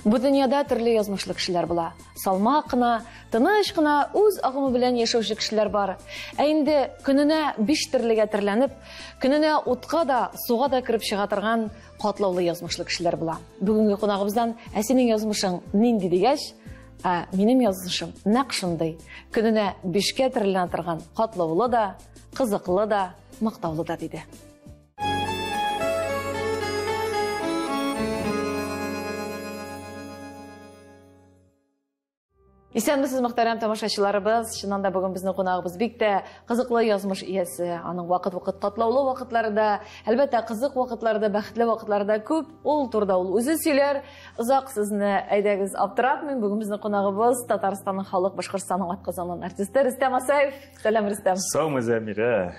Бу дөньяда төрле язмышлы кешеләр була. Салмак кына, тыныч кына үз агымы белән яшәүче кешеләр бар. Ә инде көненә биш төрлегә төрләнеп, көненә утка да, суга да кереп чыга торган катлаулы язмышлы кешеләр була. Бүгенге кунагыбыздан, ә синең язмышың нинди дигәч, ә минем язмышым нәкъ шундый. Көненә бишкә төрләнә торган катлаулы да, кызыклы да, мактаулы да диде. Исәнмесез, мөхтәрәм тамашачыларыбыз. Чыннан да бүген безнең кунагыбыз бик тә кызыклы язмыш иясе. Аның вакыт-вакыт катлаулы вакытлары да, әлбәттә, кызык вакытлары да, бәхетле вакытлары да күп. Ул турыда ул үзе сөйләр. Озак сезне әйдәгез аптыратмыйм. Бүген безнең кунагыбыз Татарстанның халык, Башкортстанның атказанган артисты Рөстәм Асаев. Сәлам, Рөстәм. Саумы, Зәмирә.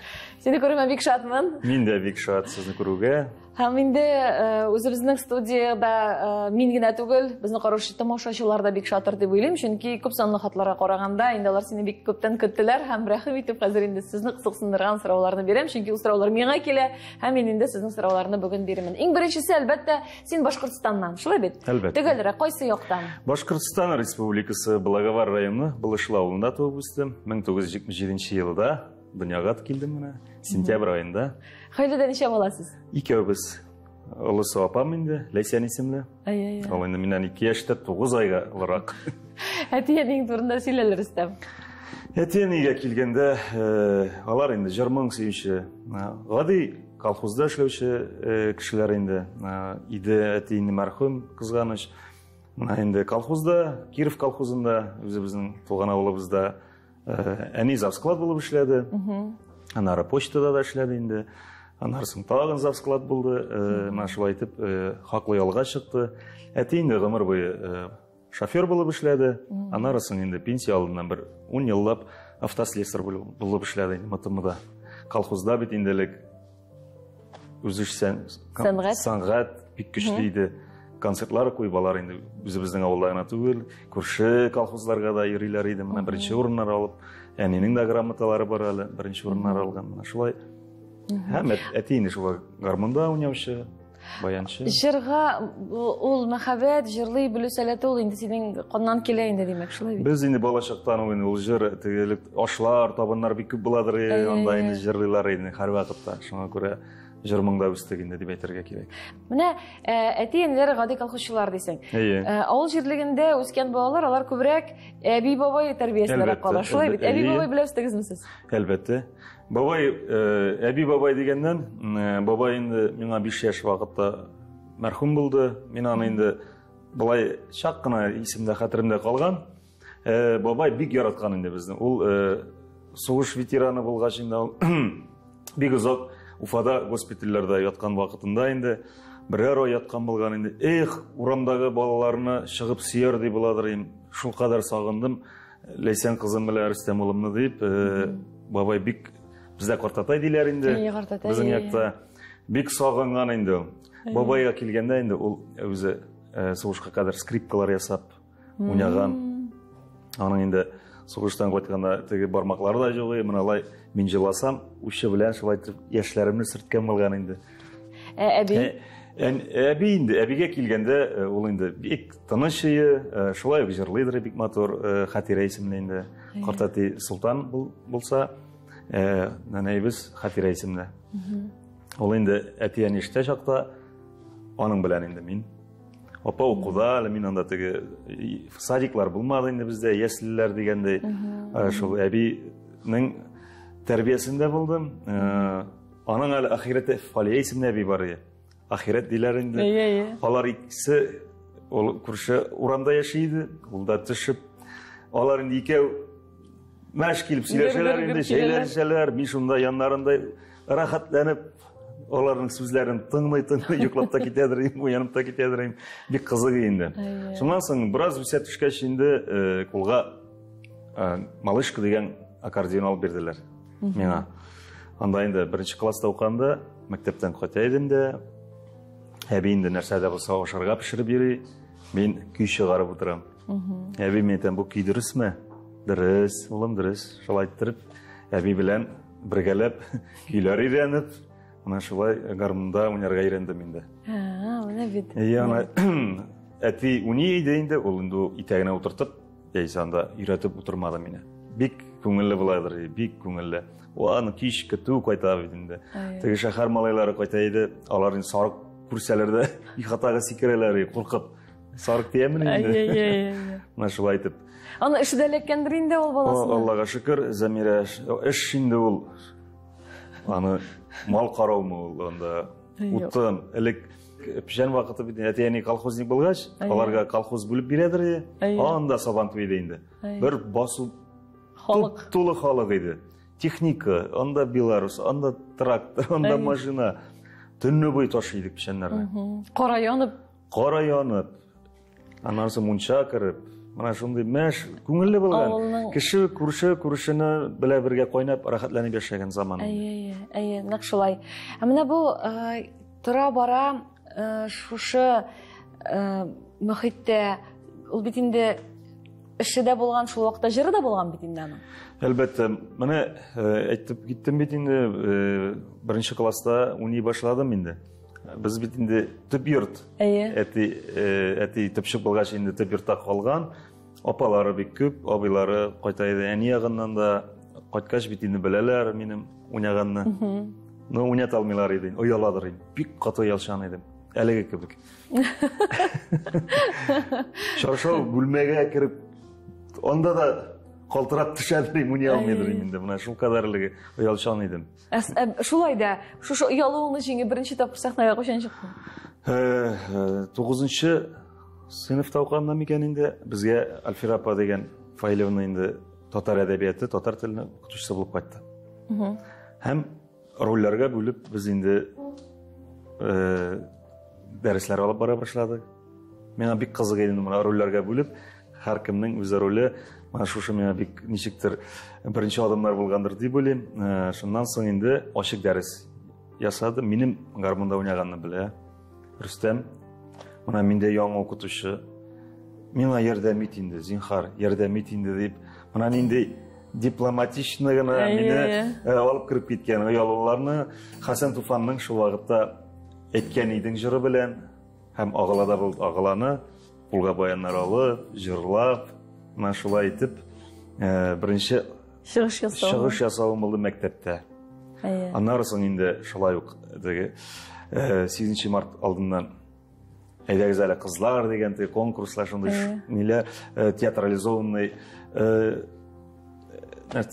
Сине күрүемә бик шатмын. Мин дә бик шат сезне күрүгә. Һәм инде э, үзебезнең студиядә э, мин генә түгел, безне караучы тамашачылар да бик шатыр дип уйлыйм, чөнки күп санлы хатларга караганда инде алар сине бик күптән көттеләр һәм рәхим итеп хәзер инде сезне кызыксындырган сорауларны бирәм, чөнки ул сораулар миңа килә һәм мин инде сезнең сорауларны бүген бирермен. Иң беренчесе, әлбәттә, син Башкортстаннан, шулай бит? Әлбәттә. Төгәлрәк, кайсы яктан? Башкортстан Республикасы Благовар районы Былышлы авылында туып үстем. 1977 елда дөньяга килдем менә, сентябрь аенда. Гаиләдә ничә бала сез? Икәүбез. Олысы апам инде, Ләйсән исемле. Әй, әй. Ул инде миннән 2 яшьтә 9 айга олырак. Әти-әниең турында сөйләләр, Рөстәм. Әти-әнигә килгәндә, э, алар инде җыр-моң сөюче, э, гади колхозда эшләүче э, кешеләр инде. Иде әти инде мәрхүм, кызганыч. Менә инде колхозда, Киров колхозында, үзебезнең туган авылыбызда Әни завсклад булып эшләде. Аннары почтада да эшләде инде. Аннары соң тагын завсклад булды. Менә шулай итеп хаклы ялга чыкты. Әти инде гомер буе шофер булып эшләде. Аннары соң инде пенсия алдыннан бер 10 еллап автослесарь булып эшләде инде МТМда. Колхозда бит инде элек үзешчән сәнгать сәнгать бик көчле иде. Концертлар куеп алар инде үзебезнең авылда гына түгел, күрше колхозларга да йөриләр иде. Менә беренче урыннар алып, әнинең дә грамоталары бар әле, беренче урыннар алган. Менә шулай. Һәм әти инде шулай гармунда уйнаучы, баянчы. Җырга ул мәхәббәт, җырлый белү сәләте ул инде синең каннан килә инде, димәк, шулай бит? Без инде балачактан ук инде ул җыр, теге ашлар, табыннар бик күп буладыр, анда инде җырлыйлар инде һәрвакытта. Шуңа күрә җыр моңда үстек инде дип әйтергә кирәк. Менә әти-әниләр гади колхозчылар дисең. Әйе. Авыл җирлегендә үскән балалар алар күбрәк әби-бабай тәрбиясендә кала. Шулай бит? Әби-бабай белән үстегезме сез? Әлбәттә. Бабай, әби бабай дигәннән, бабай инде миңа 5 яшь вакытта мәрхүм булды. Мин аны инде былай чак кына исемдә, хәтеремдә калган. Бабай бик яраткан инде безне. Ул сугыш ветераны булгач инде ул бик озак Уфада госпитальләрдә яткан вакытында инде берәр ай яткан булган инде. Эх, урамдагы балаларны чыгып сөяр дип буладыр инде. Шулкадәр сагындым. Ләйсән кызым белән Рөстәм улымны дип, бабай бик бездә картатай диләр инде. Картатай. Безнең якта бик сагынган инде ул. Бабайга килгәндә инде ул үзе сугышка кадәр скрипкалар ясап уйнаган. Аның инде сугыштан кайтканда теге бармаклары да юк, менә алай мин җыласам, учы белән шулай итеп яшьләремне сөрткән булган инде. Әби? Әби инде, әбигә килгәндә ул инде бик тыныч ие, шулай ук җырлыйдыр бик матур, Хатирә исемле инде. Картәти Солтан булса, нәнәйбез Хатирә исемле. Ул инде әти-әни эштә чакта, аның белән инде мин. Апа укуда, әле мин анда теге садиклар булмады инде бездә, яслеләр дигәндәй. Шул әбинең тәрбиясендә булдым. Аның әле ахирәте Фалия исемле әби бар иде. Ахирәт диләр инде. Әйе, әйе. Алар икесе ул күрше урамда яши иде. Ул да төшеп, алар инде икәү мәш килеп сөйләшәләр инде, чәйләр эчәләр. Мин шунда яннарында рәхәтләнеп аларның сүзләрен тыңлый-тыңлый йоклап та китәдер идем, уянып та китәдер идем. Бик кызык инде. Шуннан соң бераз үсә төшкәч инде кулга малышка дигән аккордеон алып бирделәр миңа. Анда инде беренче класста укыганда мәктәптән кайта идем дә, әби инде нәрсә дә булса ашарга пешереп йөри, мин көй чыгарып утырам. Әби мин әйтәм, бу көй дөресме? Дөрес, улым, дөрес. Шулай иттереп, әби белән бергәләп көйләр өйрәнеп, менә шулай гармунда уйнарга өйрәндем инде. Менә бит. Әйе, ана Әти уйный иде инде, ул инде итәгенә утыртып, яисә анда өйрәтеп утырмады мине. Бик күңелле буладыр, бик күңелле. Ул аны кич көтү кайта бит инде. Теге шәһәр малайлары кайта иде, алар инде сарык күрсәләр дә ихатага сикерәләр, куркып. Сарык тиямен инде. Әйе. Менә шулай итеп. Аны эше дә эләккәндер инде ул баласына. Аллага шөкер, Замирә, эш инде ул. Аны мал караумы ул анда. Утын, элек печән вакыты бит әти-әни колхозник булгач, аларга колхоз бүлеп бирәдер иде. Анда сабан туе иде инде. Бер басу халык. Тулы халык иде. Техника, анда Беларус, анда трактор, анда машина. Төнне буе ташый идек печәннәрне. Кара янып. Кара янып. Аннан соң мунча кереп, менә шундый мәш күңелле булган. Кеше күрше күршене белә бергә кайнап, рәхәтләнеп яшәгән заман. Әйе, әйе, әйе, нәкъ шулай. Ә менә бу тора бара шушы мөхиттә ул бит инде эше дә булган, шул вакытта җыры да булган бит инде аның. Әлбәттә, менә әйтеп киттем бит инде, беренче класста уйный башладым инде. Без бит инде төп йорт. Әйе. Әти, әти төпчек булгач инде төп йортта калган. Апалары бик күп, абыйлары кайта иде. Әни ягыннан да кайткач бит инде беләләр минем уйнаганны. Но уйната алмыйлар иде, ояладыр инде. Бик каты оялчан идем. Әлеге кебек. Шаршау бүлмәгә кереп, анда да калтырап төшәдер, уйный алмыйдыр инде. Менә шул кадәрлеге оялчан идем. Шулай да, шушы оялуыңны җиңеп беренче тапкыр сәхнәгә кайчан чыктың? 9-нчы сыйныфта укыганда микән инде, безгә Альфира апа дигән Фаилевна инде татар әдәбияты, татар телене укытучысы булып кайтты. Һәм рольләргә бүлеп без инде дәресләр алып бара башладык. Миңа бик кызык иде менә рольләргә бүлеп, һәркемнең үз роле. Менә шушы миңа бик ничектер беренче адымнар булгандыр дип уйлыйм. Шуннан соң инде ачык дәрес ясады. Минем гармунда уйнаганны белә Рөстәм. Менә миндә яңа укытучы. Миңа ярдәм ит инде, зинһар, ярдәм ит инде дип. Менә нинди дипломатичный гына мине алып кереп киткән оялуларны Хәсән Туфанның шул вакытта әйткән идең җыры белән һәм агыла да булды агыланы кулга баяннар алып, җырлап, менә шулай итеп, беренче чыгыш ясавым булды мәктәптә. Аннары соң инде шулай ук теге 8 март алдыннан әйдәгез әле кызлар дигән теге конкурслар шундый ниләр, театрализованный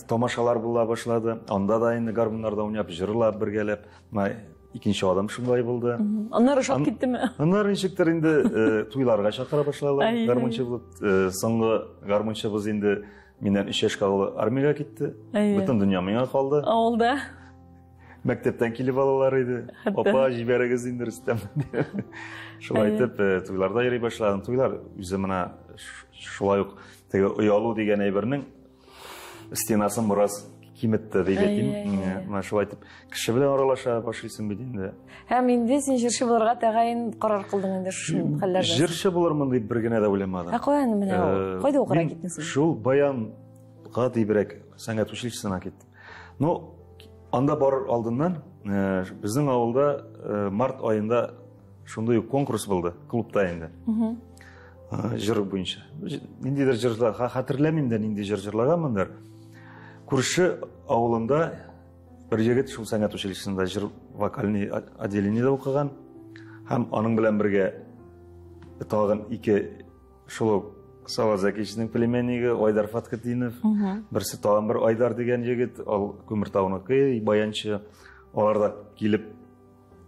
тамашалар була башлады. Анда да инде гармуннарда уйнап, җырлап бергәләп, менә икенче адым шулай булды. Аннары ошап киттеме? Аннары ничектер инде туйларга чакыра башладылар. Гармунчы булып, соңгы гармунчыбыз инде миннән 3 яшькә олы армиягә китте. Бөтен дөнья миңа калды. Авылда. Мәктәптән килеп алалар иде. Апа, җибәрегез инде Рөстәм. Шулай итеп, туйларда йөри башладым. Туйлар үзе менә шулай ук теге оялу дигән әйбернең стенасын бераз киметте дип әйтим. Менә шулай итеп кеше белән аралаша башлыйсың бит инде. Һәм инде син җырчы булырга тәгаен карар кылдың инде шушы хәлләрдән. Җырчы булырмын дип бер генә дә уйламадым. Ә каян менә ул? Кайда укырга киттең син? Шул баянга дибрәк сәнгать училищесына киттем. Ну, анда барыр алдыннан безнең авылда март аенда шундый ук конкурс булды, клубта инде. Җыр буенча. Ниндидер җырлар, хәтерләмим дә нинди җыр җырлаганмындыр. Күрше авылында бер егет шул сәнгать училищесында җыр вокальный отделениедә укыган һәм аның белән бергә тагын ике шул ук Сава Зәкичнең племяннигы Айдар Фатхетдинов, берсе тагын бер Айдар дигән егет, ул Күмертауныкы, баянчы. Алар да килеп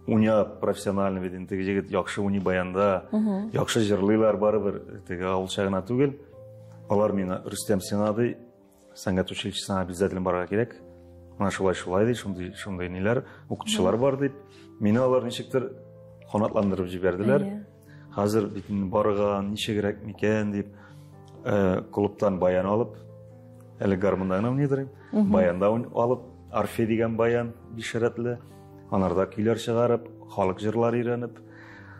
уйнап профессиональный бит инде, теге егет яхшы уйный баянда, яхшы җырлыйлар барыбер, теге авылча гына түгел. Алар миңа Рөстәм сиңа ди, сәнгать училищесына обязательно барырга кирәк. Менә шулай шулай ди, шундый шундый ниләр, укытучылар бар дип. Мине алар ничектер канатландырып җибәрделәр. Хәзер бит инде барырга ничегрәк микән дип, клубтан баян алып, әле гармунда гына уйныйдыр инде. Баянда алып, Орфей дигән баян, биш рәтле, анарда көйләр чыгарып, халык җырлары өйрәнеп,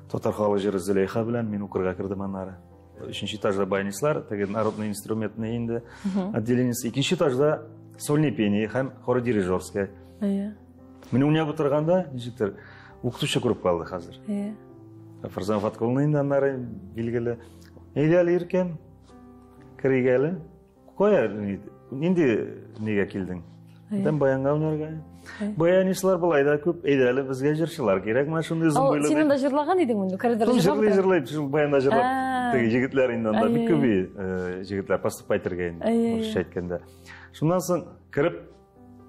татар халык җыры Зөләйха белән мин укырга кердем аннары. Өченче этажда баянистлар, теге народный инструментный инде отделениесе. Икенче этажда сольный пение һәм хородирижерская. Мин уйнап утырганда, ничектер, укытучы күреп калды хәзер. Фарзан Фаткулны инде аннары билгеле. Әйдә әле, Иркәм, керик әле. Кая, нинди нигә килдең? Әйтәм, баянга уйнарга. Баянистлар болай да күп. Әйдә әле, безгә җырчылар кирәк, менә шундый озын буйлы. Син анда җырлаган идеңме инде? Коридорда җырлап. Җырлый, җырлый, шул баянда җырлап. Теге егетләр инде анда бик күп егетләр поступать итәргә инде, урысча әйткәндә. Шуннан соң кереп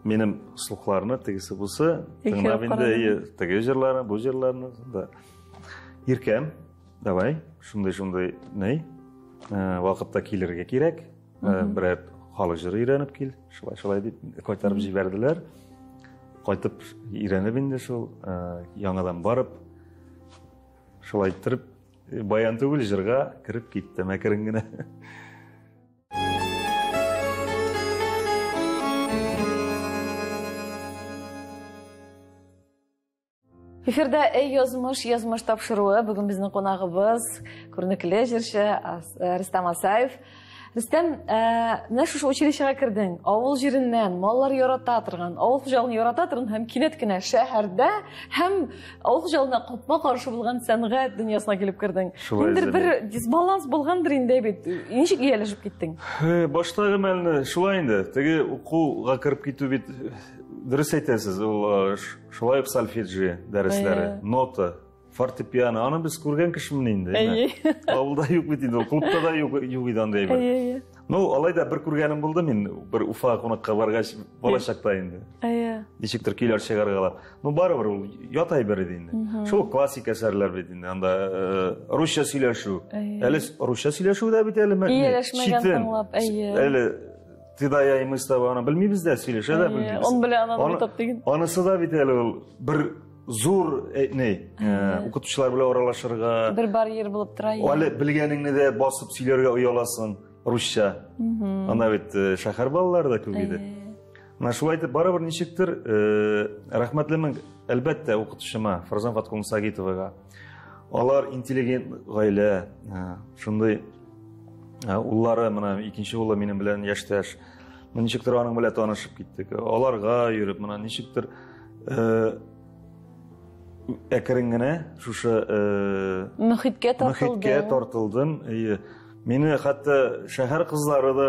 минем слухларны тегесе бусы тыңлап инде, теге җырларны, бу җырларны да. Иркәм, давай, шундый-шундый ни, вакытта килергә кирәк. Берәр халык җыры өйрәнеп кил, шулай-шулай дип кайтарып җибәрделәр. Кайтып өйрәнеп инде шул, яңадан барып, шулай иттереп, баян түгел, җырга кереп киттем әкрен генә. Эфирда Эй язмыш, язмыш тапшыруы. Бүген безнең кунагыбыз күренекле җырчы Рөстәм Асаев. Рөстәм, менә шушы училищега кердең. Авыл җиреннән, маллар ярата торган, авыл хуҗалыгын ярата торган һәм кинәт кенә шәһәрдә һәм авыл хуҗалыгына капма-каршы булган сәнгать дөньясына килеп кердең. Ниндидер бер дисбаланс булгандыр инде бит. Ничек ияләшеп киттең? Баштагы мәлне шулай инде. Теге укуга кереп китү бит, дөрес әйтәсез, ул шулай ук сольфеджио дәресләре, нота, фортепиано. Аны без күргән кешемен инде. Әйе. Авылда юк бит инде, клубта да юк, юк иде андый әйбер. Әйе. Ну, алай да бер күргәнем булды мин, бер Уфага кунакка баргач, балачакта инде. Әйе. Ничектер көйләр чыгаргалап. Ну, барыбер ул ят әйбер иде инде. Шул классик әсәрләр бит инде. Анда русча сөйләшү. Әле русча сөйләшү дә бит әле Ияләшмәгән тыңлап, әйе. Әле ты да я и мы с тобой, аны белмибез дә, сөйләшә дә белмибез. Он белән ананы тап дигән. Анысы да бит әле ул бер зур ни, укытучылар белән аралашырга. Бер барьер булып тора. Әле белгәнеңне дә басып сөйләргә ояласың русча. Анда бит шәһәр балалары да күп иде. Менә шулай итеп барыбер ничектер, рәхмәтлемен, әлбәттә, укытучыма Фарзан Фаткуловна Сагитовага. Алар интеллигент гаилә, шундый уллары, менә икенче улы минем белән яшьтәш. Менә ничектер аның белән танышып киттек. Аларга йөреп, менә ничектер әкрен генә шушы мөхиткә тартылдым. Мөхиткә тартылдым. Мине хәтта шәһәр кызлары да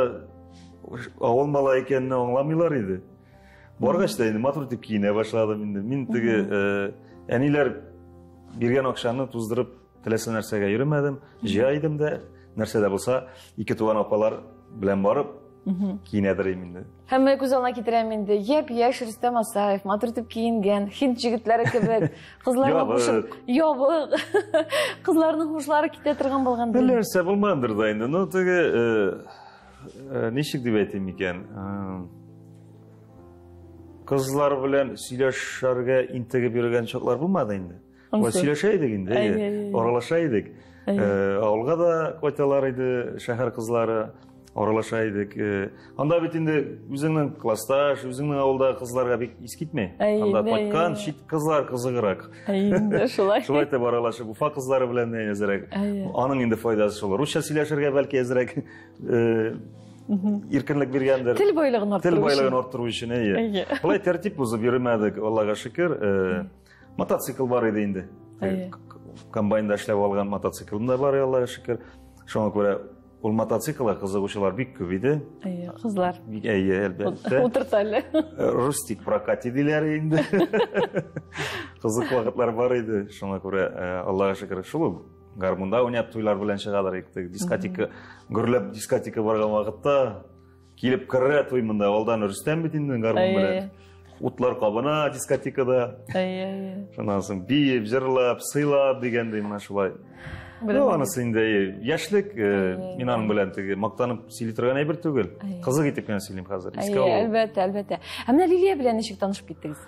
авыл малае икәнне аңламыйлар иде. Баргач та инде матур итеп киенә башладым инде. Мин теге әниләр биргән акчаны туздырып теләсә нәрсәгә йөрмәдем. Җыя идем дә, нәрсә дә булса, ике туган апалар белән барып киенәдер идем инде. Һәм менә күз алдына китерәм инде. Япь-яшь Рөстәм Асаев, матур итеп киенгән, һинд җегетләре кебек, кызларның һушы ябык. Кызларның һушлары китә торган булгандыр. Нәрсә булмагандыр да инде. Ну, теге ничек дип әйтим икән? Кызлар белән сөйләшергә интегеп йөргән чаклар булмады инде. Сөйләшә идек инде, аралаша идек. Авылга да кайталар иде шәһәр кызлары, аралаша идек. Анда бит инде үзеңнең классташ, үзеңнең авылдагы кызларга бик ис китми. Анда кайткан чит кызлар кызыграк. Инде шулай. Шулай итеп аралашып, Уфа кызлары белән дә әзрәк. Аның инде файдасы шул. Русча сөйләшергә бәлки әзрәк иркенлек биргәндер. Тел байлыгын арттыру Тел байлыгын арттыру өчен, әйе. Болай тәртип бозып йөрмәдек, Аллага шөкер. Мотоцикл бар иде инде. Комбайнда эшләп алган мотоциклым да бар, Аллага шөкер. Шуңа күрә ул мотоциклга кызыгучылар бик күп иде. Әйе, кызлар. Бик әйе, әлбәттә. Утырта әле. Рустик прокати диләр инде. Кызык вакытлар бар иде. Шуңа күрә, Аллага шөкер, шул гармунда уйнап туйлар белән чыгалар идек. Дискотека, гөрләп дискотека барган вакытта килеп керә туй монда. Алдан Рөстәм бит инде гармун белән. Утлар кабына дискотекада. Әйе, әйе. Шуннан соң биеп, җырлап, сыйлап дигәндәй менә шулай. Ну, анысы инде яшьлек, мин аның белән теге мактанып сөйли торган әйбер түгел. Кызык итеп кенә сөйлим хәзер. Искә алу. Әлбәттә, әлбәттә. Ә менә Лилия белән ничек танышып киттегез?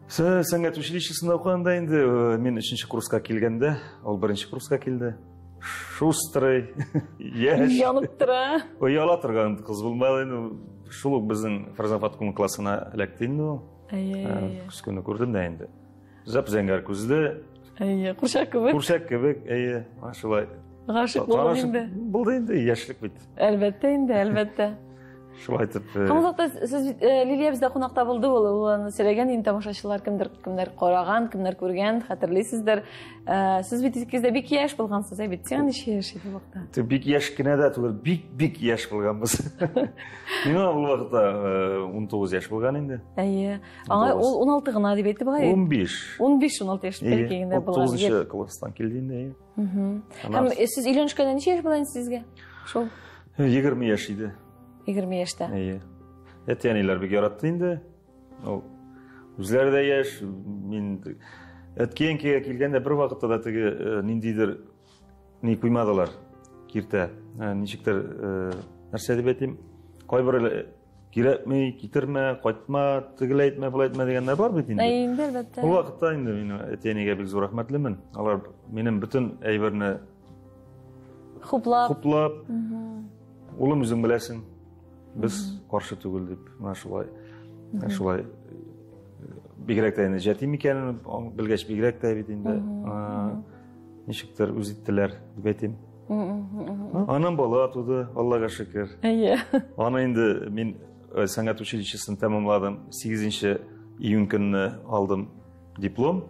Сәнгать училищесында укыганда инде мин 3 курска килгәндә, ул 1 курска килде. Шустрый, яшь. Янып тора. Ояла торган кыз булмады инде. Шул ук безнең Фарзан Фаткуловның классына эләкте инде ул. Әйе. Көз көне күрдем дә инде. Зәп-зәңгәр күзле. Әйе, курчак кебек. Курчак кебек, әйе, шулай. Гашык булдың инде. Булды инде, яшьлек бит. Әлбәттә инде, әлбәттә. Шулай итеп. Һәм ул вакытта сез Лилия бездә кунакта булды, ул аны сөйләгән инде тамашачылар кемдер кемнәр караган, кемнәр күргән, хәтерлисездер. Сез бит икегез дә бик яшь булгансыз, әй бит. Сиңа ничә яшь иде ул вакытта? Бик яшь кенә дә түгел, бик-бик яшь булганбыз. Миңа ул вакытта 19 яшь булган инде. Әйе. Аңа ул 16 гына дип әйтте бугай. 15. 15-16 яшь бәлки генә булган. 9 класстан килде инде. Һәм сез өйләнешкәндә ничә яшь була инде сезгә? Шул. 20 яшь иде. 20 яшьтә. Әйе. Әти-әниләр бик яратты инде. Ул үзләре дә яшь, мин әткәй-әнкәйгә килгәндә бер вакытта да теге ниндидер ни куймадылар. Киртә. Ничектер нәрсә дип әйтим? Кайбер кирәкми, китермә, кайтма, тегеләй әйтмә, болай әйтмә дигәннәр бар бит инде. Әй, инде әлбәттә. Ул вакытта инде мин әти-әнигә бик зур рәхмәтлемен. Алар минем бөтен әйберне хуплап, хуплап, улым үзең беләсең, без каршы түгел дип, менә шулай, менә шулай. Бигрәк тә инде җәтим икәнен белгәч, бигрәк тә бит инде. Ничектер үз иттеләр, дип әйтим. Анам бала туды, Аллага шөкер. Әйе. Аны инде мин сәнгать училищесын тәмамладым. 8 июнь көнне алдым диплом.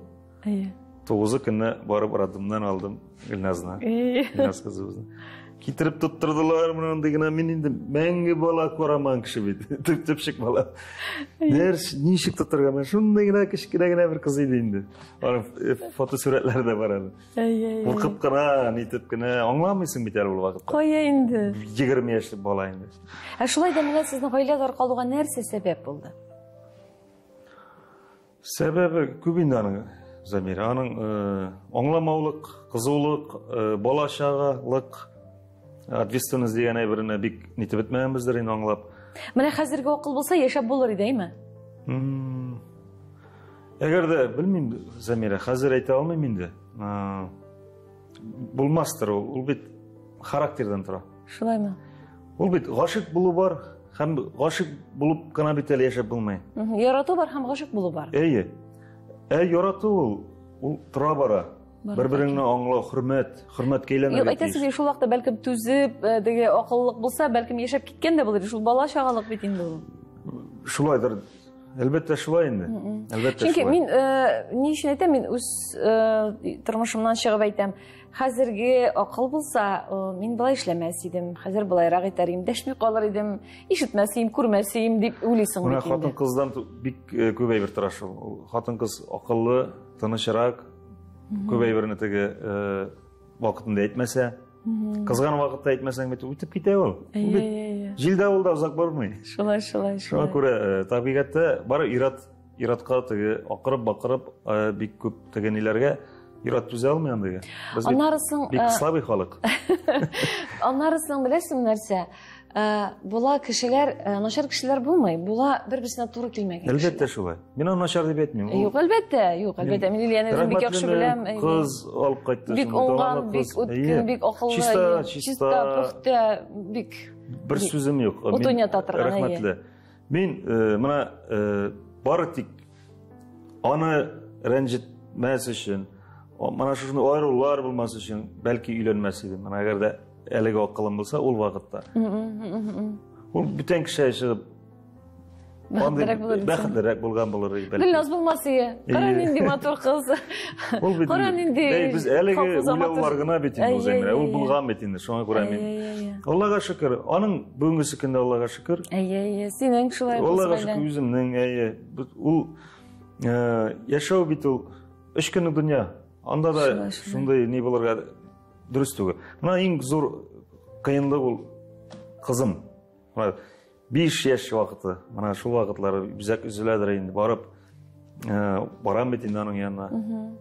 Әйе. 9 көнне барып роддомнан алдым Гөлназны. Әйе. Гөлназ кызыбызны. Китереп тоттырдылар моны андый гына. Мин инде мәңге бала карамаган кеше бит. Төп-төпчек бала. Нәрс ничек тотырга? Менә шундый гына кечкенә генә бер кыз иде инде. Аның фотосурәтләре дә бар әле. Әй-әй. Куркып кына, нитеп кенә, аңламыйсың бит әле ул вакытта. Кая инде? 20 яшьлек бала инде. Ә шулай да менә сезнең гаилә таркалуга нәрсә сәбәп булды? Сәбәбе күп инде аның, Замира. Аның аңламаулык, кызулык, бала чагалык, ответственность дигән әйберне бик нитеп бетмәгәнбездер инде аңлап. Менә хәзерге акыл булса, яшәп булыр иде, әйме? Әгәр дә, белмим, Замира, хәзер әйтә алмыйм инде. Булмастыр ул, ул бит характердан тора. Шулаймы? Ул бит гашыйк булу бар, һәм гашыйк булып кына бит әле яшәп булмый. Ярату бар һәм гашыйк булу бар. Әйе. Ә ярату ул, ул тора бара. Бер-береңне аңлау, хөрмәт, хөрмәткә әйләнергә Юк, әйтәсең, тиеш. шул вакытта бәлкем түзеп, теге акыллылык булса, бәлкем яшәп киткән дә булыр иде. Шул бала чагалык бит инде ул. Шулайдыр. Әлбәттә шулай инде. Әлбәттә Чөнки шулай. мин ни өчен әйтәм, мин үз тормышымнан чыгып әйтәм. Хәзерге акыл булса, мин болай эшләмәс идем, хәзер болайрак итәр идем, дәшми калыр идем, ишетмәс идем, күрмәс идем дип уйлыйсың Менә бит инде. хатын-кыздан бик күп әйбер тора шул. Ул хатын-кыз акыллы, тынычрак, күп әйберне теге вакытында әйтмәсә, кызган вакытта әйтмәсәң бит үтеп китә ул. Ул бит Әйе, әйе. җилдә ул да озак бармый. Шулай, шулай, Шуңа шулай. күрә табигатьтә бары ир-ат, ир-атка теге акырып-бакырып бик күп теге ниләргә ир-ат түзә алмый андыйга. Без бит Аннары соң, бик слабый халык. Аннары соң беләсеңме нәрсә? Була кешеләр, начар кешеләр булмый, була бер-берсенә туры килмәгән Әлбәттә кешеләр. шулай. Мин аны начар дип әйтмим. Ул Юк, әлбәттә, юк, әлбәттә. Мин Лилияне үзем бик яхшы Рәхмәтлемен, беләм. Әйе. Кыз алып кайтты. Бик шундый уңган, талантлы бик кыз. үткен, Әйе. бик акыллы, Чиста, әйе. чиста. Чиста, пөхтә, бик. Бер сүзем юк. Ут Мин уйната торган, әйе. рәхмәтле. Мин менә бары тик аны рәнҗетмәс өчен, менә шушындый аерулар булмас өчен бәлки өйләнмәс идем. Менә әгәр дә әлеге акылым булса ул вакытта. Ул бүтән кешегә чыгып, Бәхетлерәк андый булыр идем. бәхетлерәк булган булыр иде, бәлки. Гөлназ булмас иде. Кара Әйе. нинди матур кыз. Ул бит Кара инде. нинди Әй, без әлеге хафиза матур. уйлаулар гына бит инде ул, Әйе, Зәмирә. Ул әйе. булган бит инде. Шуңа күрә мин. Әйе, әйе. Аллага шөкер, аның бүгенгесе көндә Аллага шөкер. Әйе, әйе, синең шулай Аллага булсын шөкер әле. үземнең, әйе. Ул яшәү бит ул өч көнлек дөнья. Анда да Шулай, шулай. шундый ни булырга дөрес түгел. Менә иң зур кыенлык ул кызым. Менә 5 яшь вакыты. Менә шул вакытлары бизәк өзеләдер инде. Барып барам бит инде аның янына.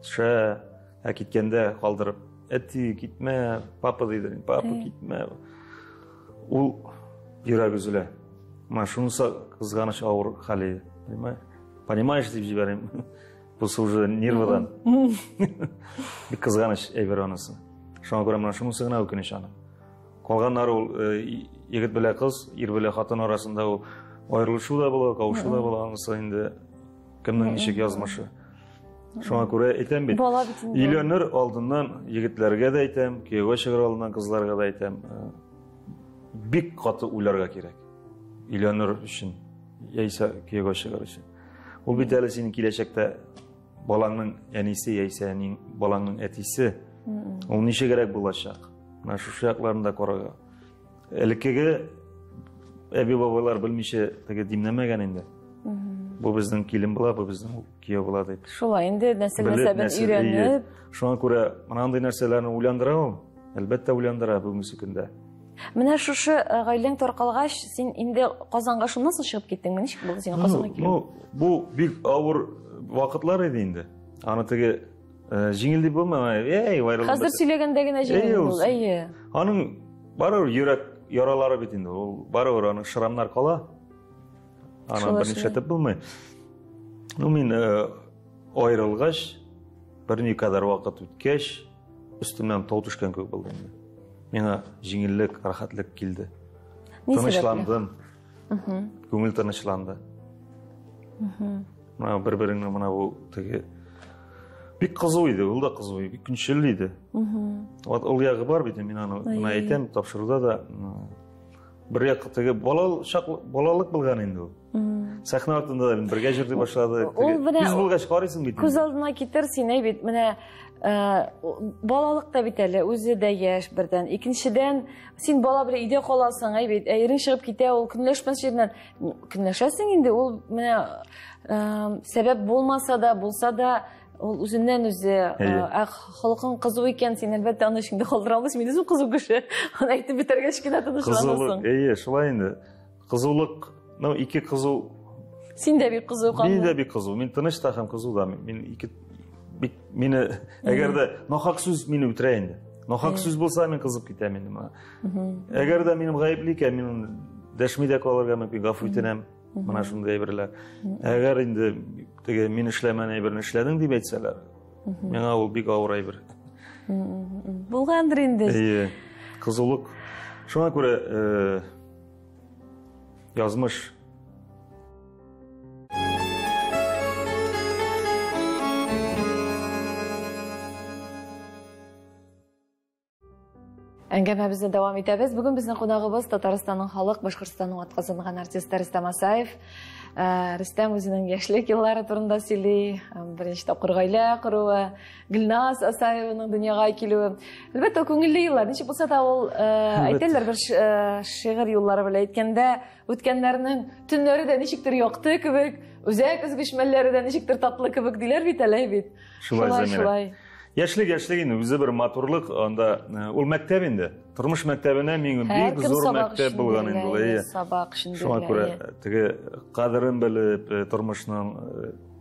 Төшә, ә киткәндә калдырып, әти, китмә, папа диде, папа, китмә. Ул йөрәк өзелә. Менә шунысы кызганыч авыр хәл иде. Понимаешь? Понимаешь, дип җибәрәм. Бусы уже нервыдан. Бик кызганыч әйбер анысы. Шуңа күрә менә шунысы гына үкенеч аның. Калганнары ул егет белән кыз, ир белән хатын арасында ул аерылышу да була, кавышу да була, анысы инде кемнең ничек язмышы. Шуңа күрә әйтәм бит. Бала бит инде. Өйләнер алдыннан егетләргә дә әйтәм, кияүгә чыгар алдыннан кызларга да әйтәм. Бик каты уйларга кирәк. Өйләнер өчен, яисә кияүгә чыгар өчен. Ул бит әле синең киләчәктә балаңның әнисе яисә әниң балаңның әтисе. Ул ничегрәк булачак? Менә шушы якларын да карарга. Элеккеге әби-бабайлар белмичә теге димләмәгән инде. Бу безнең килен була, бу безнең кияү була дип. Шулай инде нәсел нәсәбен өйрәнеп. Шуңа күрә менә андый нәрсәләрне уйландыра ул. Әлбәттә уйландыра бүгенге көндә. Менә шушы э, гаиләң таркалгач, син инде Казанга шуннан соң чыгып киттеңме? Ничек булды синең Казанга килү? Ну, бу бик авыр вакытлар иде инде. Аны теге э, җиңел дип булмый, әй, аерылып. Хәзер сөйләгәндә генә җиңел ул, әйе. Аның барыбер йөрәк яралары бит инде, ул барыбер аның шрамнар кала. Аны бернишләтеп булмый. Ну, мин э, аерылгач, берникадәр вакыт үткәч, өстемнән тау төшкән кебек булды инде. Миңа җиңеллек, рәхәтлек килде. Тынычландым. Күңел тынычланды. Менә бер-береңне менә бу теге бик кызу иде, ул да кызу, бик көнчел иде. Вот ул ягы бар бит, мин аны менә әйтәм, тапшыруда да бер як теге балал чак балалык булган инде ул. Сәхнә артында да бергә җырлый башладык. Ул менә Күз булгач карыйсың бит. Күз алдына китер син, әй бит, менә э, балалык та бит әле, үзе дә яшь бердән. Икенчедән, син бала белән өйдә каласың, әй бит, ә ирең чыгып китә, ул көнләшмәс җиреннән. Көнләшәсең инде, ул менә э, сәбәп булмаса да, булса да, ул үзеннән үзе, э, ә холкың кызу икән, син әлбәттә аны эчеңдә калдыра алмыйсың. Мин үзем кызу кеше. Аны әйтеп бетергәч кенә тынычланасың. Кызулык, әйе, шулай инде. Кызулык, ну, ике кызу. Син дә бик кызу канлы. Мин дә бик кызу. Мин тыныч та һәм кызу да. Мин ике бик мине әгәр дә нахак сүз мине үтерә инде. Нахак сүз булса мин кызып китәм инде моңа. Әгәр дә минем гаепле икән, мин дәшми дә калырга мөмкин, гафу итенәм. Менә шундый әйберләр. Әгәр инде теге мин эшләмәгән әйберне эшләдең дип әйтсәләр, миңа ул бик авыр әйбер. Булгандыр инде. Әйе. Кызулык. Шуңа күрә э, язмыш Әңгәмәбезне дәвам итәбез. Бүген безнең кунагыбыз Татарстанның халык, Башкортстанның атказанган артисты Рөстәм Асаев. Э, Рөстәм үзенең яшьлек еллары турында сөйли, э, беренче тапкыр гаилә коруы, Гөлназ Асаеваның дөньяга килүе. Әлбәттә, күңелле еллар. Ничек булса да ул э, әйтәләр бер шигырь юллары белән әйткәндә, үткәннәрнең төннәре дә ничектер якты кебек, үзәк өзгеч мәлләре дә ничектер татлы кебек диләр бит әле бит. Шулай, шулай. Яшьлек, яшьлек инде үзе бер матурлык, анда э, ул мәктәп инде. Тормыш мәктәбенә миң бик зур мәктәп булган инде ул. Әйе. Сабак өчен Шуңа күрә э, теге кадерен белеп, э, тормышның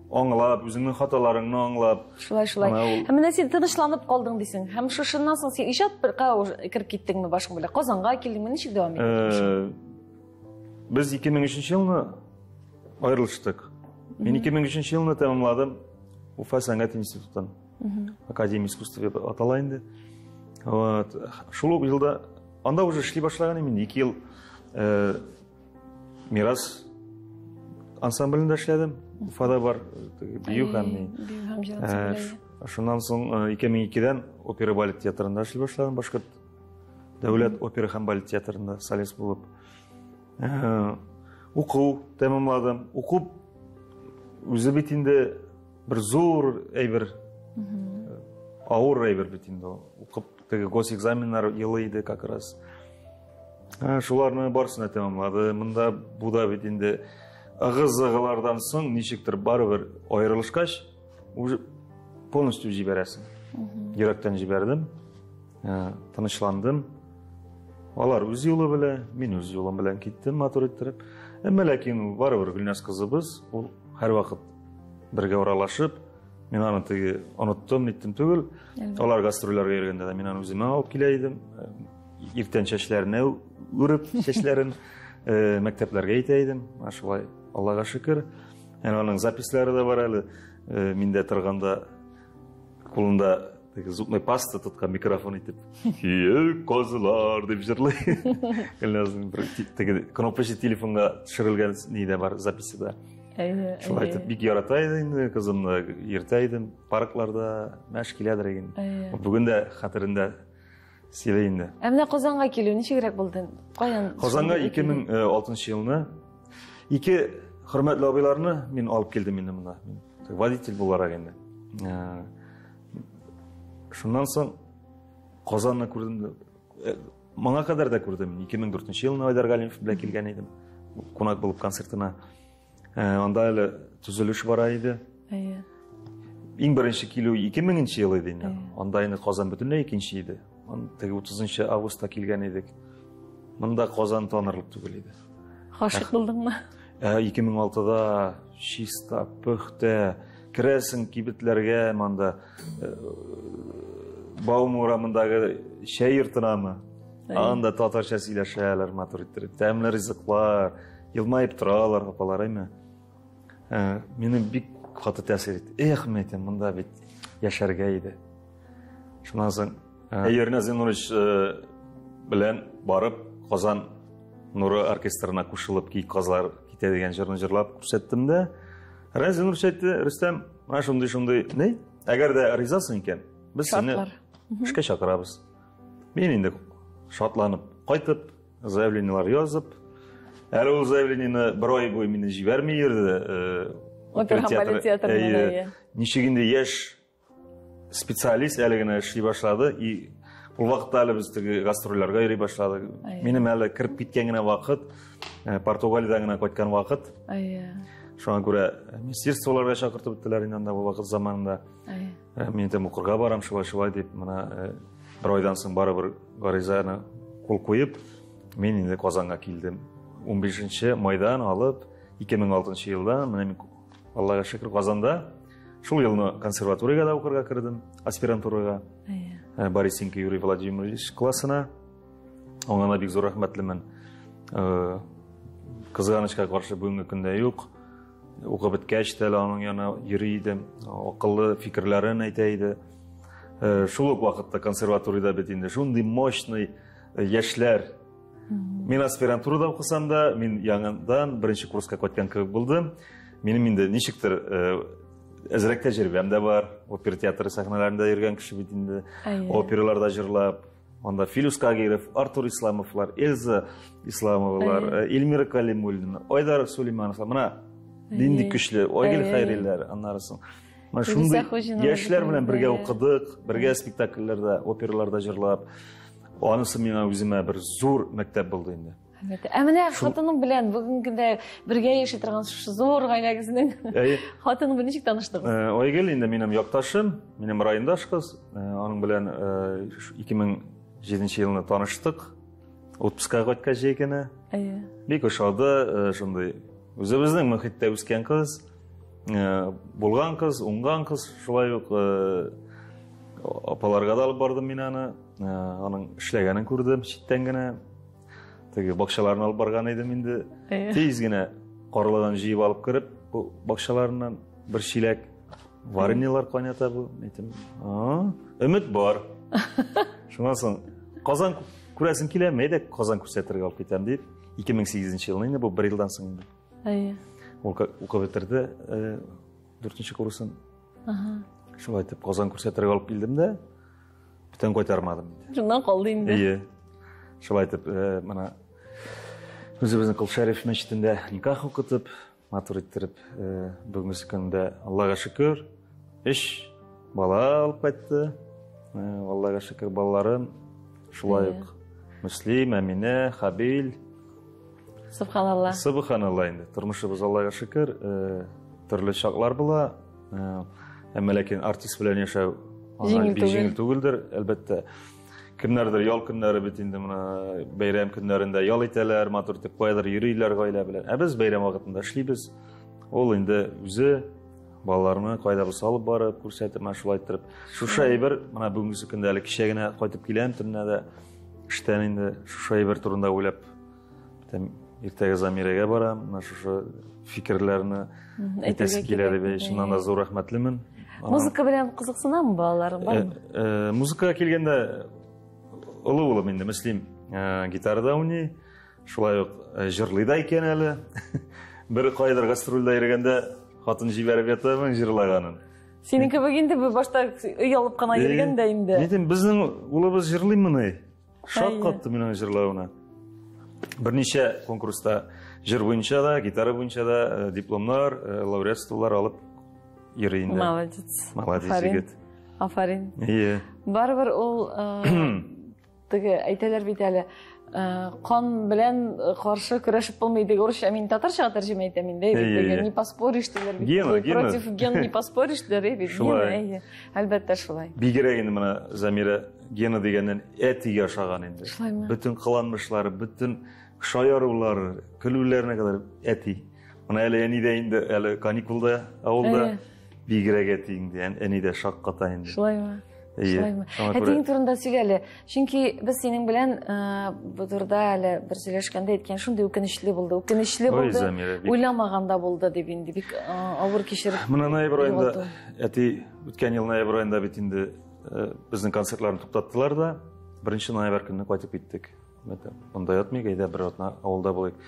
аңлап, үзеңнең хаталарыңны аңлап. Шулай, шулай. Һәм менә син тынычланып калдың дисең. Һәм шушыннан соң син иҗатка кереп киттеңме башың белән? Казанга килдеңме? Ничек дәвам иттең? Без 2003 елны аерылыштык. Мин 2003 елны тәмамладым Уфа сәнгать институтын. Академия искусств дип атала инде. Вот. Шул ук елда анда уже эшли башлаган идем инде. 2 ел э, Мирас ансамблендә эшләдем. Уфада бар бию һәм ни. Бию һәм җыр ансамбле. Шуннан соң 2002-дән опера балет театрында эшли башладым. Башкорт дәүләт опера һәм балет театрында солист булып. Уку тәмамладым. Уку үзе бит инде бер зур әйбер. Авыр әйбер бит инде ул. Укып теге госэкзаменнар елы иде как раз. Шуларны барысын да тәмамлады. Монда бу да бит инде ыгы-зыгылардан соң ничектер барыбер аерылышкач, уже полностью җибәрәсең. Йөрәктән җибәрдем. Тынычландым. Алар үз юлы белән, мин үз юлым белән киттем матур иттереп. Әмма ләкин барыбер Гөлназ кызыбыз, ул һәрвакыт бергә аралашып, мин аны теге оныттым, ниттем түгел. Алар гастрольләргә йөргәндә дә мин аны үземә алып килә идем. Иртән чәчләренә үреп, чәчләрен мәктәпләргә итә идем. Менә шулай, Аллага шөкер. Әнә аның записьләре дә бар әле. Миндә торганда кулында теге зубной паста тоткан микрофон итеп киек казылар дип җырлый. Гөлназның бер теге кнопочный телефонга төшерелгән ни дә бар, записи да. Әйе. Шулай итеп бик ярата иде инде кызымны, йөртә идем паркларда, мәш киләдер инде. Бүген дә хәтерендә. Сөйли инде. Ә менә Казанга килү ничегрәк булды? Каян? Казанга 2006 елны ике хөрмәтле абыйларны мин алып килдем инде монда. Водитель буларак инде. Шуннан соң Казанны күрдем. Моңа кадәр дә күрдем. 2004 елны Айдар Галимов белән килгән идем. Кунак булып концертына. Анда әле төзелеш бара иде. Әйе. Иң беренче килү 2000 ел иде инде. Анда инде Казан бөтенләй икенче иде. Теге 30 августта килгән идек. Монда Казан танырлык түгел иде. Гашык булдыңмы? 2006-да чиста, пөхтә, керәсең кибетләргә, монда Баум урамындагы чәй йортынамы? Анда татарча сөйләшәләр, матур иттереп, тәмле ризыклар, елмаеп торалар апалар, әйме? Мине бик каты тәэсир итте. Эх, мен әйтәм, монда бит яшәргә иде. Шуннан соң Ерназ Зинурович белән барып Казан Нуры оркестрына кушылып Киек казлар китә дигән җырны җырлап күрсәттем дә. Рәназ Зинурович әйтте, Рөстәм, менә шундый-шундый, ни? Әгәр дә ризасың икән, без сине эшкә чакырабыз. Мин инде шатланып кайтып, заявлениелар язып, әле ул заявлениене бер ай буе мине җибәрми йөрде. Опера һәм балет театрына. Ничек инде яшь специалист әле генә эшли башлады и ул вакытта әле без теге гастрольләргә йөри башладык. Минем әле кереп киткән генә вакыт, Португалиядән генә кайткан вакыт. Шуңа күрә министерстволарга чакыртып беттеләр инде анда бу вакыт заманында. Мин әйтәм, укырга барам, шулай-шулай дип, менә бер айдан соң барыбер гаризаны кул куеп, мин инде Казанга килдем. 15 майдан алып 2006 елда менә мин Аллага шөкер Казанда шул елны консерваториягә дә укырга кердем, аспирантурага. Борисенко Юрий Владимирович классына. Аңа да бик зур рәхмәтлемен. Кызганычка каршы бүгенге көндә юк. Укып беткәч тә әле аның янына йөри идем, акыллы фикерләрен әйтә иде. Шул ук вакытта консерваториядә бит инде шундый мощный яшьләр. Мин аспирантурада укысам да, мин яңадан беренче курска кайткан кебек булдым. Минем инде ничектер әзрәк тәҗрибәм дә бар. Опера театры сәхнәләрендә йөргән кеше бит инде. Операларда җырлап, анда Филюс Кагиров, Артур Исламовлар, Эльза Исламовалар, Эльмира Калимуллина, Айдар Сулеймановлар. Менә нинди көчле, Айгөл Хәйриләр, аннары соң. Менә шундый яшьләр белән бергә укыдык, бергә спектакльләрдә, операларда җырлап. Анысы миңа үземә бер зур мәктәп булды инде. Әлбәттә. Ә менә хатының белән бүгенге көндә бергә яши торган шушы зур гаиләгезнең хатының белән ничек таныштыгыз? Айгөл инде минем якташым, минем райондаш кыз. Аның белән 2007 елны таныштык. Отпускка кайткач җәй көне. Бик ошады, шундый үзебезнең мөхиттә үскән кыз, булган кыз, уңган кыз, шулай ук апаларга да алып бардым мин аны. Аның эшләгәнен күрдем читтән генә. Теге бакчаларын алып барган идем инде. Тиз генә карлыган җыеп алып кереп, бу бакчаларыннан бер чиләк вареньелар кайната бу. Әйтем, өмет бар. Шуннан соң Казан күрәсең киләме, әйдә Казан күрсәтергә алып китәм дип, 2008 елны инде бу бер елдан соң инде. Ул укып бетерде, 4нче курсын. Шулай итеп Казан күрсәтергә алып килдем дә, бүтән кайтармадым инде. Шуннан калды инде. Әйе. Шулай итеп, менә үзебезнең Кол Шәриф мәчетендә никах укытып, матур иттереп, бүгенге көндә Аллага шөкер, 3 бала алып кайтты. Аллага шөкер, балаларым шулай ук Мөслим, Әминә, Хабил. Субханалла. Субханалла инде. Тормышыбыз Аллага шөкер, төрле чаклар була. Әмма ләкин артист белән яшәү җиңел җиңел түгелдер, әлбәттә. Кемнәрдер ял көннәре бит инде менә бәйрәм көннәрендә ял итәләр, матур итеп каядыр йөриләр гаилә белән. Ә без бәйрәм вакытында эшлибез. Ул инде үзе балаларны кайда булса алып барып, күрсәтеп, менә шулай иттереп. Шушы әйбер менә бүгенге көндә әле кичә генә кайтып киләм төнлә дә эштән инде шушы әйбер турында уйлап, иртәгә Замирәгә барам, менә шушы фикерләрне әйтәсе килә дип, чыннан да зур рәхмәтлемен. Музыка белән кызыксынамы балаларың, бармы? Музыкага килгәндә, олы улым инде Мөслим гитарада уйный, шулай ук җырлый да икән әле. Бер кайдыр гастрольдә йөргәндә хатын җибәреп ятамын җырлаганын. Синең кебек инде бу башта өй алып кына йөргән дә инде. Мин әйтәм, безнең улыбыз җырлыймыни? Шаккатты мин аның җырлавына. Берничә конкурста җыр буенча да, гитара буенча да дипломнар, лауреатстволар алып йөри инде. Молодец. Молодец егет. Афарин. Ие. Барыбер ул теге әйтәләр бит әле, кан белән каршы көрәшеп булмый дип урысча, мин татарчага тәрҗемә итәм инде, бит теге не поспоришь диләр бит. Гена, гена. Против ген не поспоришь диләр бит. Шулай. Әлбәттә шулай. Бигрәк инде менә Замира Гена дигәннән әтигә ошаган инде. Шулаймы? Бөтен кыланмышлары, бөтен шаярулары, көлүләренә кадәр әти. Менә әле әни дә инде, әле каникулда, авылда бигрәк әти инде, әни дә шакката инде. Шулаймы? Шулаймы? Әтиең турында сөйлә әле. Чөнки без синең белән бу турыда әле бер сөйләшкәндә әйткән, шундый үкенечле булды. Үкенечле булды. Уйламаганда булды дип инде бик авыр кичереп. Менә ноябрь аенда әти үткән ел ноябрь аенда бит инде безнең концертларны туктаттылар да, 1 ноябрь көнне кайтып киттек. Монда ятмыйк, әйдә бер атна авылда булыйк.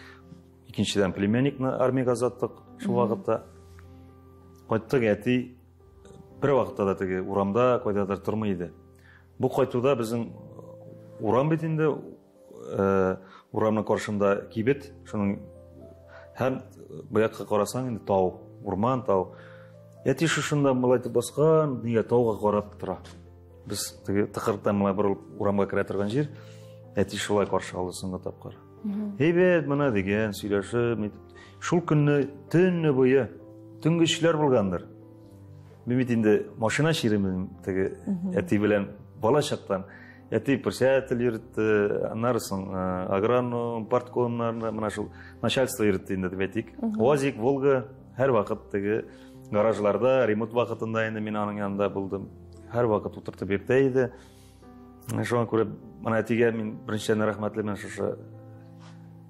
Икенчедән племянникны армиягә озаттык шул вакытта. Кайттык, әти бер вакытта да теге урамда кайдадыр тормый иде. Бу кайтуда безнең урам бит инде, урамның каршында кибет, шуның һәм бу якка карасаң инде тау, урман, тау. Әти шушында малай итеп баскан, нигә тауга карап тора. Без теге тыкрыктан малай борылып урамга керә торган җир. Әти шулай каршы алды соңгы тапкыр. Әйбәт, менә дигән, сөйләшеп, шул көнне төнне буе төнге эшләр булгандыр. Мин бит инде машина чиремен теге әти белән бала чактан. Әти председатель йөртте, аннары соң агроном, парткомнарны, менә шул начальство йөртте инде дип әйтик. УАЗик, Волга һәрвакыт теге гаражларда ремонт вакытында инде мин аның янында булдым. Һәрвакыт утыртып йөртә иде. Шуңа күрә менә әтигә мин беренчедән рәхмәтлемен шушы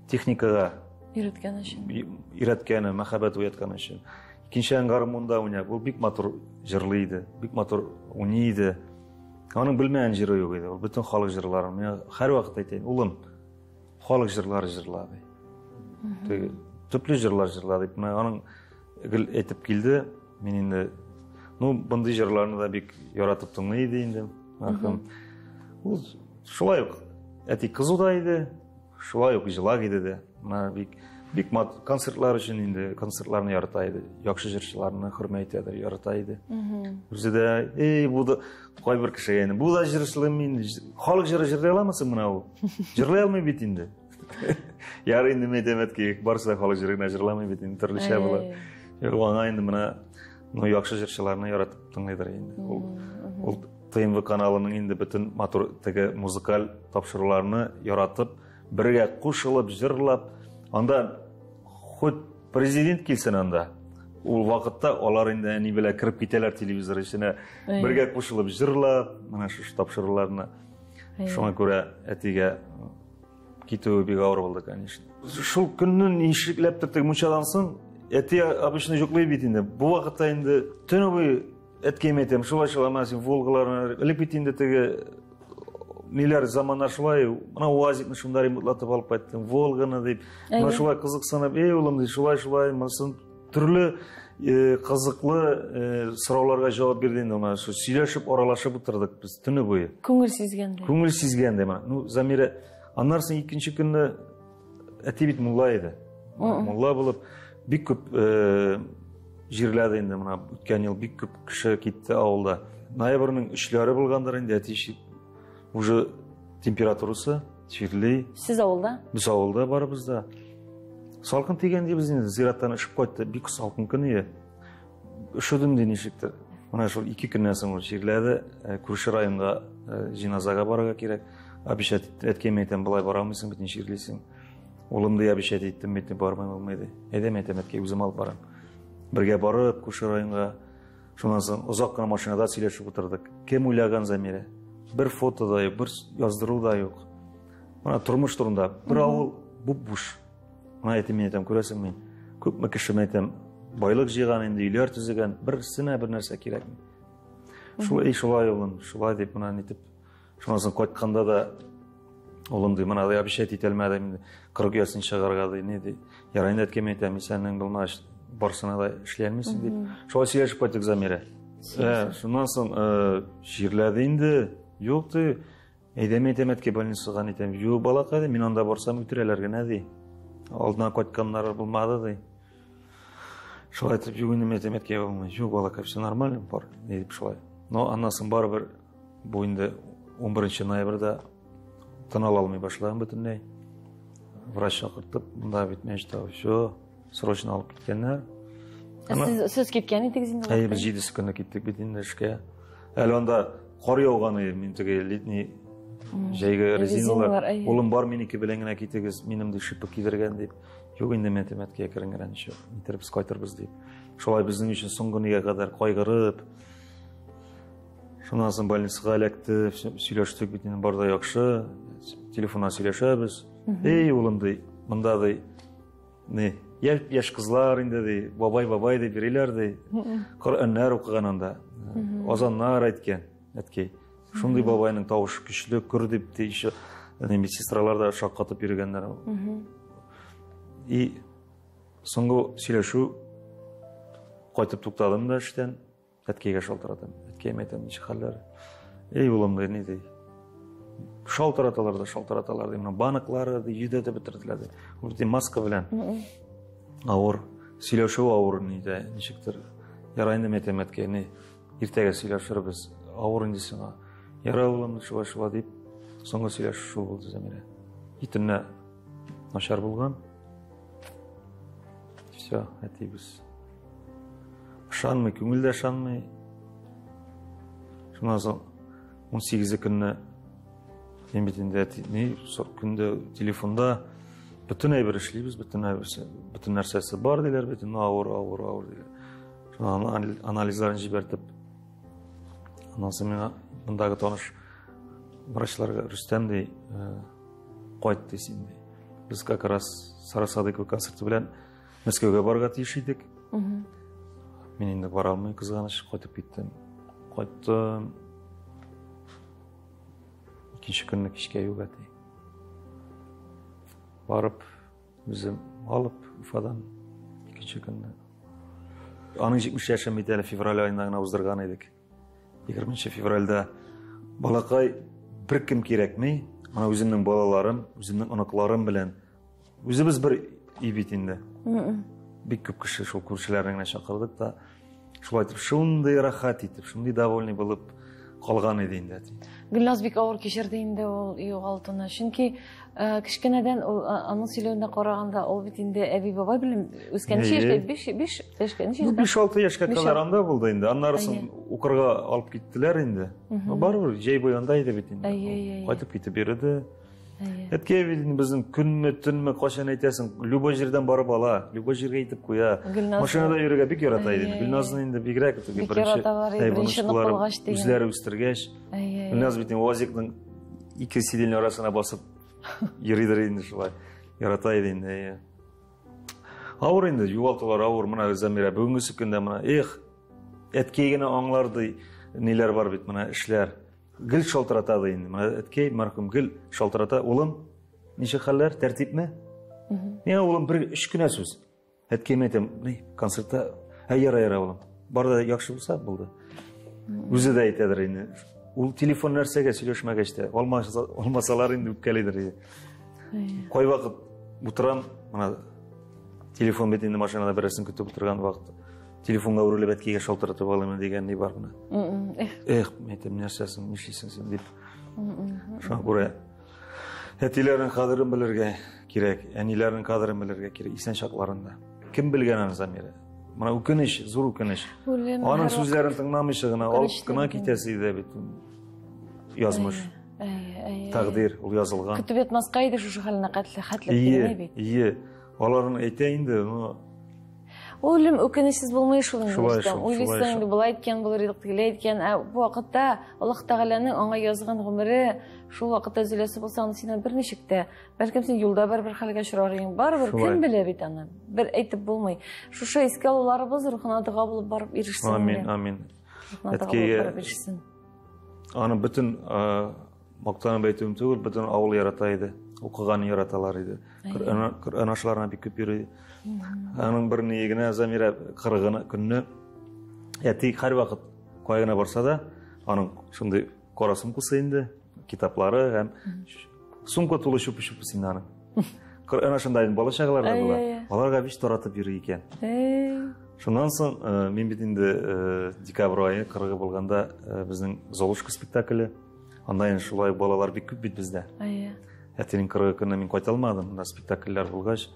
техникага өйрәткән өчен. Өйрәткәне, мәхәббәт уяткан өчен. Икенчедән гармунда уйнап, ул бик матур җырлый иде, бик матур уйный иде. Аның белмәгән җыры юк иде. Ул бөтен халык җырларын. Мин һәрвакыт әйтәм, улым, халык җырлары җырла ди. Теге төпле җырлар җырла дип. Менә аның гел әйтеп килде. Мин инде, ну, мондый җырларны да бик яратып тыңлый иде инде. Мәрхүм. Ул шулай ук әти кызу да иде, шулай ук җылак иде дә. Менә бик бик мат концертлар өчен инде концертларны ярата иде. Яхшы җырчыларны хөрмәт итә, ярата иде. Үзе дә, эй, бу да кайбер кешегә инде, бу да җырчылы мин, халык җыры җырлый аламысың менә ул? Җырлый алмый бит инде. Ярый инде мин әйтәм, әткәй, барысы да халык җыры гына җырламый бит инде, төрлечә була. Аңа инде менә, ну, яхшы җырчыларны яратып тыңлыйдыр инде. Ул ТНВ каналының инде бөтен матур теге музыкаль тапшыруларны яратып, бергә кушылып, җырлап, анда хоть президент килсен анда. Ул вакытта алар инде әни белән кереп китәләр телевизор эченә, бергә кушылып җырлап, менә шушы тапшыруларны. Шуңа күрә әтигә китүе бик авыр булды, конечно. Шул көнне ничекләп теге мунчадан соң әти обычно йоклый бит инде. Бу вакытта инде төне буе әткәймә әйтәм, шулай шулай, менә син Волгаларны элек бит инде теге ниләр заманнар шулай, менә УАЗикны шунда ремонтлатып алып кайттым, Волганы дип. Менә шулай кызыксынып, эй улым ди, шулай шулай, монысын төрле кызыклы сорауларга җавап бирде инде, менә шул сөйләшеп, аралашып утырдык без төне буе. Күңел сизгәндә. Күңел сизгәндә менә. Ну, Замира, аннан соң икенче көнне әти бит мулла иде. Мулла булып бик күп җирләде инде, менә үткән ел бик күп кеше китте авылда. Ноябрьнең 3-ләре булгандыр инде, әти уже температурасы чирли. Сез авылда? Без авылда барыбыз да. Салкын тигән дибез инде, зираттан өшеп кайтты, бик салкын көн иде. Өшедем ди ничектер. Менә шул 2 көннән соң ул чирләде, күрше районга җиназага барырга кирәк. Обещать әткәймә әйтәм, болай бара алмыйсың бит, ничек чирлисең. Улым ди, обещать иттем бит, бармыйм булмый ди. Әйдәм әйтәм, әткәй, үзем алып барам. Бергә барып, күрше районга. Шуннан соң озак кына машинада сөйләшеп утырдык. Кем уйлаган, Замира? Бер фото да юк, бер яздыру да юк. Менә тормыш турында бер авыл буп-буш. Менә әйтәм, мин әйтәм, күрәсең мин, күпме кеше әйтәм, байлык җыйган инде, өйләр төзегән, берсенә бер нәрсә кирәкми. Шулай, шулай улым, шулай дип менә нитеп. Шуннан соң кайтканда да улым ди, менә обещать итә алмадым инде, 40 яшен чыгарга ди, ни ди. Ярай инде әткәм әйтәм, исәннең булмагач, барсына да эшли алмыйсың дип. Шулай сөйләшеп кайттык, Замира. Шуннан соң чирләде инде. Юк ди. Әйдә, мин әйтәм, әткәй больницага әйтәм. Юк, балакай, ди, мин анда барсам үтерәләр генә, ди. Алдына кайтканнар булмады, ди. Шулай итеп, юк инде, мин әйтәм, әткәй булмый. Юк, балакай, все нормально, бар, дип шулай. Но аннан соң барыбер бу инде 11 ноябрьдә тын ала алмый башладым бөтенләй. Врач чакыртып, монда бит мен что, все, срочно алып киткәннәр. Сез, сез киткән идегез инде? Әйе, без җидесе көнне киттек бит инде эшкә. Әле анда кар яуган иде, мин теге летний җәйге резиналар. Улым бар, минеке белән генә китегез, минем ди шипы кидергән дип. Юк инде мен әйтәм, әткәй әкрен генә ничек, иттереп кайтырбыз дип. Шулай безнең өчен соңгы нигә кадәр кайгырып, шуннан соң больницага эләкте, сөйләштек бит инде, бар да яхшы, телефоннан сөйләшәбез. Эй, улым ди, монда ди, не, яшь кызлар инде ди, бабай бабай дип йөриләр ди. Коръәннәр укыган анда, азаннар әйткән, әткәй. Шундый бабайның тавышы көчле, көр дип ди, еще медсестралар да шаккатып йөргәннәр. И соңгы сөйләшү кайтып туктадым да эштән. Әткәйгә шалтыратам. Әткәем әйтәм, ничек хәлләр? Эй, улым, ди, ни ди? Шалтыраталар да шалтыраталар ди. Менә банклары ди, йөдәтеп бетерделәр ди. Ул бит маска белән. Авыр. Сөйләшү авыр нидә, ничектер. Ярай инде, әйтәм, әткәй, ни, иртәгә сөйләшербез. Авыр инде сиңа. Ярай, улым, шулай шулай дип, соңгы сөйләшү шул булды, Зәмирә. Итенә начар булган. Все, әтибез. Ышанмый, күңел дә ышанмый. Шуннан соң 18 көнне мин бит инде ни көндә телефонда бөтен әйбер эшлибез, бөтен әйберсе, бөтен нәрсәсе бар диләр бит, ну авыр, авыр, авыр диләр. Шуннан анализларын җибәртеп, аннан соң миңа мондагы таныш врачларга Рөстәм ди, кайт ди син ди. Без как раз Сара Садыкова концерты белән Мәскәүгә барырга тиеш идек. Мин инде бара алмый, кызганыч, кайтып киттем. Кайттым. Икенче көнне кичкә юк әти. Барып, үзем алып Уфадан икенче көнне. Аның 70 яшен бит әле февраль аенда гына уздырган идек. 20 февральдә балакай беркем кирәкми. Ана үземнең балаларым, үземнең оныкларым белән Үзебез бер өй бит инде. Бик күп кеше шул күршеләрне генә чакырдык та, шулай итеп шундый рәхәт итеп, шундый довольный булып калган иде инде әти. Гөлназ бик авыр кичерде инде ул югалтуны. Чөнки кечкенәдән ул аның сөйләвенә караганда ул бит инде әби бабай белән үскән. Ничә яшькә? 5 5 яшькә. Ничә? 5-6 яшькә кадәр анда булды инде. Аннары соң укырга алып киттеләр инде. Барыбер җәй буе анда иде бит инде. Кайтып китеп йөрде. Әткәй бит инде безнең көнме, төнме, кайчан әйтәсең, любой җирдән барып ала, любой җиргә итеп куя. Машинада йөрергә бик ярата иде. Гөлназны инде бигрәк теге беренче. Беренче нык булгач дигән. Үзләре үстергәч. Гөлназ бит инде УАЗикның ике сиденье арасына басып йөридер инде шулай. Ярата иде инде. Авыр инде, югалтулар авыр. Менә Замира бүгенге көндә менә эх, әткәй генә аңлар ди, ниләр бар бит менә эшләр. Гел шалтырата да инде. Менә әткәй мәрхүм гел шалтырата. Улым, ничек хәлләр, тәртипме? Миңа улым бер өч кенә сүз. Әткәймә әйтәм, ни, концертта, әй яра яра улым. Бар да яхшы булса булды. Үзе дә әйтәдер инде. Ул телефон нәрсәгә сөйләшмәгәч тә, алмасалар инде үпкәлидер инде. Кайвакыт утырам, менә телефон бит инде машинада берәрсен көтеп утырган вакыт. Телефонга үрелеп әткәйгә шалтыратып алыйм дигән ни бар менә. Эх, әйтәм, нәрсәсең, нишлисең син дип. Шуңа күрә әтиләрнең кадерен белергә кирәк, әниләрнең кадерен белергә кирәк исән чакларында. Кем белгән аны, Замира? Менә үкенеч, зур үкенеч. Аның сүзләрен тыңламыйча гына алып кына китәсе иде бит. Язмыш. Тәкъдир, ул язылган. Көтеп ятмаска иде шушы хәленә хәтле хәтле бит. Ие, аларын әйтә инде, но Ул үлем үкенечсез булмый шул инде. Шулай шул. Уйлыйсың инде, болай әйткән булыр идек, тегеләй әйткән. Ә бу вакытта Аллаһ Тәгаләнең аңа язган гомере шул вакытта өзеләсе булса, аны синнән берничек тә, бәлкем син юлда бер-бер хәлгә очрар идең. Барыбер кем белә бит аны. Бер әйтеп булмый. Шушы искә алуларыбыз рухына дога булып барып ирешсен. Амин, амин. Әткәйгә аны бөтен мактанып әйтүем түгел, бөтен авыл ярата иде. Укыганны яраталар иде. Коръән ашларына бик күп йөри. Аның бер ни генә Замира кырыгына көнне әти һәрвакыт Кая гына барса да, аның шундый кара сумкасы инде, китаплары һәм сумка тулы чупы-чупы инде аның. Әнә шунда инде бала чагалар да була. Аларга бич таратып йөри икән. Шуннан соң мин бит инде декабрь ае 40 булганда безнең Золушка спектакле. Анда инде шулай балалар бик күп бит бездә. Әтинең 40 көнне мин кайта алмадым. Монда спектакльләр булгач,